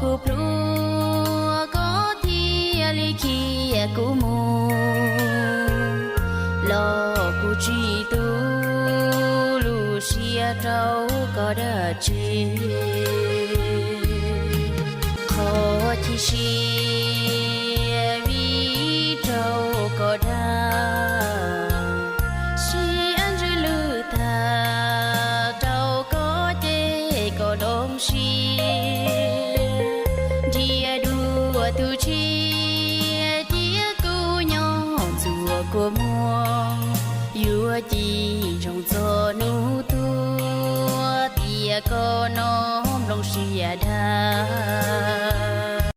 Kuv pluag koj thiaj li khiav kuv mus, los kuv tsis tu lub siab rau koj dab tsi. Qhov chim siab vim rau koj dag, siab ntsws lwj tag rau koj ces koj zoo siab. Nrhiav dua tus tshiab cia kuv nyob ntxuav kua muag, yuav cim ntsoov txog hnub tuag, tiam koj no nplooj siab dag.